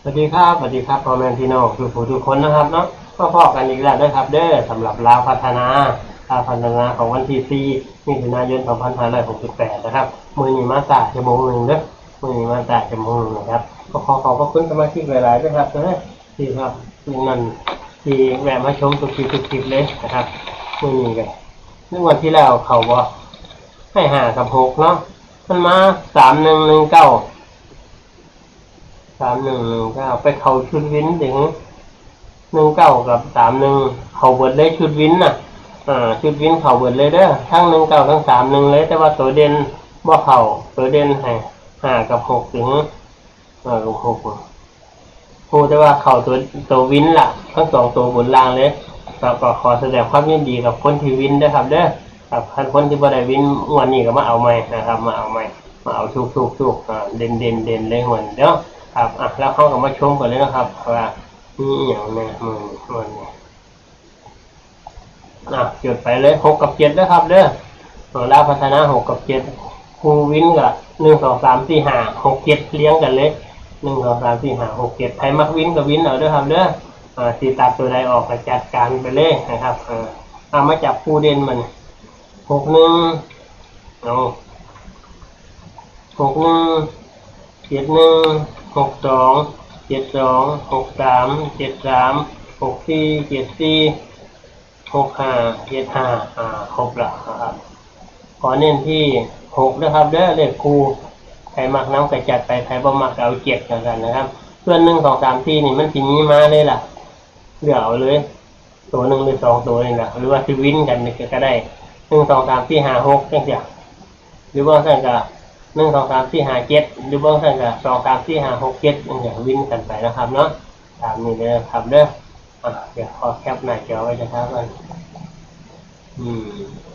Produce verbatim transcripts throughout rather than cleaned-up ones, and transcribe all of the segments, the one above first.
วัสดีครับ สวัสดีครับ พ่อแม่พี่น้องทุกผู้ทุกคนนะครับเนาะ มาพ้อกันอีกแล้วนะครับเด้อ สำหรับลาวพัฒนา ลาวพัฒนาของวันที่สี่ มิถุนายน สองพันห้าร้อยหกสิบแปด นะครับ มื้อนี้มาช้าชั่วโมงหนึ่งเด้อ มื้อนี้มาช้าชั่วโมงหนึ่งนะครับ ก็ขอขอบพระคุณสมาชิกหลายๆด้วยครับเด้อ ที่ครับ ที่นั่น ที่แวะมาชมทุกคลิปทุกคลิปเลยนะครับ มื้อนี้ก็ ในงวดที่แล้วเข้าบ่ ให้ห้ากับหกเนาะ มันมาสามหนึ่งหนึ่งเก้า สามหนึ่งหนึ่งเก้า ไปเข้าชุดวินถึง หนึ่งเก้ากับสามหนึ่ง เข้าเบิดเลยชุดวินน่ะ อ่า ชุดวินเข้าเบิดเลยเด้อ ทั้งหนึ่งเก้าทั้งสามหนึ่งเลย แต่ว่าตัวเด่นบ่เข้า ตัวเด่นให้ห้ากับหกถึง ห้ากับหก ฮู้แต่ว่าเข้าตัว ตัววินล่ะ ทั้งสองตัวบนล่างเลย ครับ ก็ขอแสดงความยินดีกับคนที่วินด้วยครับเด้อ ครับ คันคนที่บ่ได้วินงวดนี้ก็มาเอาใหม่นะครับ มาเอาใหม่ มาเอาทุกๆๆ อ่า เด่นๆๆ เลยงวดนี้เด้อ ครับ อ่ะ แล้วเราก็มาชมกันเลยนะครับ ว่ามีอหย่างแน่มื้อนี้ อ่ะ จดไปเลย หกกับเจ็ดนะครับเด้อ เออ ลาวพัฒนา หกกับเจ็ด คู่วินก็ หนึ่ง สอง สาม สี่ ห้า หก เจ็ด เรียงกันเลย หนึ่ง สอง สาม สี่ ห้า หก เจ็ด ไผมักวินก็วินเอาเด้อครับเด้อ อ่า สิตัดตัวใดออกก็จัดการไปเลยนะครับ เออ เอามาจับคู่เด่นมัน หกหนึ่ง เอา หกหนึ่ง เจ็ดหนึ่ง หกสอง เจ็ดสอง หกสาม เจ็ดสาม หกสี่ เจ็ดสี่ หกห้า เจ็ดห้า อ่า ครบแล้วนะครับ ขอเน้นที่ หก นะครับเด้อ เลขคู่ ใครมักนำก็จัดไป ใครบ่มักก็เอา เจ็ด แล้วกันนะครับ ส่วน หนึ่ง สอง สาม สี่ นี่มันสิมีมาเลยล่ะ เลือกเอาเลย ตัวหนึ่งหรือสองตัวนี่นะ หรือว่าสิวินกันนี่ก็ได้ หนึ่ง สอง สาม สี่ ห้า หก จังซี้ หรือบ่ซั้นก็ หนึ่ง สอง สาม สี่ ห้า เจ็ด หรือบ่ซั้นก็ สอง สาม สี่ ห้า หก เจ็ด จังซี้ วินกันไปนะครับเนาะ ตามนี้เลยนะครับเด้อ อ่ะ เดี๋ยวขอแคปหน้าจอไว้นะครับ อืม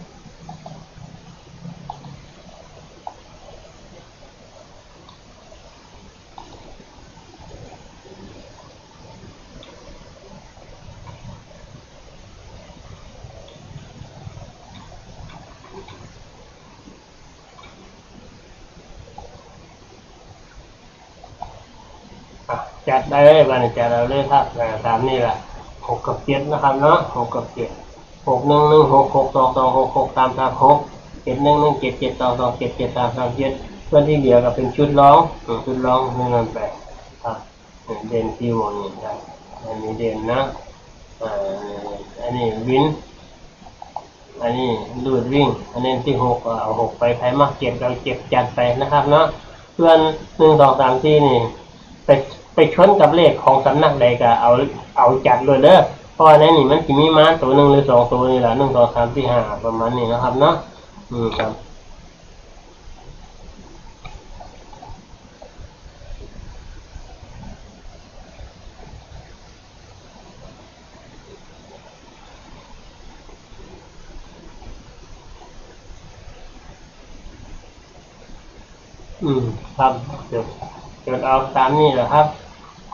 อ่ะ จัดได้เลย บัดนี้จัดเอาเลยครับ อ่า ตามนี้ล่ะ หกกับเจ็ด นะครับเนาะ หกกับเจ็ด หกหนึ่งหนึ่งหก หกสองสองหก หกสามสามหก เจ็ดหนึ่งหนึ่งเจ็ด เจ็ดสองสองเจ็ด เจ็ดสามสามเจ็ด ส่วนที่เหลือก็เป็นชุดรอง อืม ชุดรอง เท่านั้นไป ครับ เด่นที่วงนี้ครับ อันนี้เด่นนะ อ่า อันนี้วิน อันนี้รูดวิ่ง อันนี้ที่ หก ก็เอา หก ไป ใครมัก เจ็ด ก็เอา เจ็ด จัดไปนะครับเนาะ ส่วน หนึ่ง สอง สาม สี่ นี่ ไป ไปชนกับเลขของสำนักใดก็เอา เอาจัดเลยเด้อ เพราะว่าในนี่มันสิมีมาตัวหนึ่งหรือสองตัวนี่แหละ หนึ่ง สอง สาม สี่ ห้า ประมาณนี้นะครับเนาะ อืม ครับ อืม ครับ จด จดเอาตามนี้แหละครับ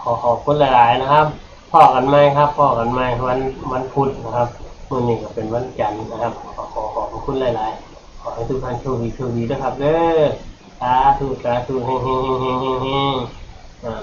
ขอขอบคุณหลายๆนะครับ พ้อกันใหม่ครับ พ้อกันใหม่วัน วันพุธนะครับ มื้อนี้ก็เป็นวันจันทร์นะครับ ขอ ขอขอบคุณหลายๆ ขอให้ทุกท่านโชคดี โชคดีนะครับเด้อ สาธุ สาธุ เฮงๆๆๆๆๆ อ่า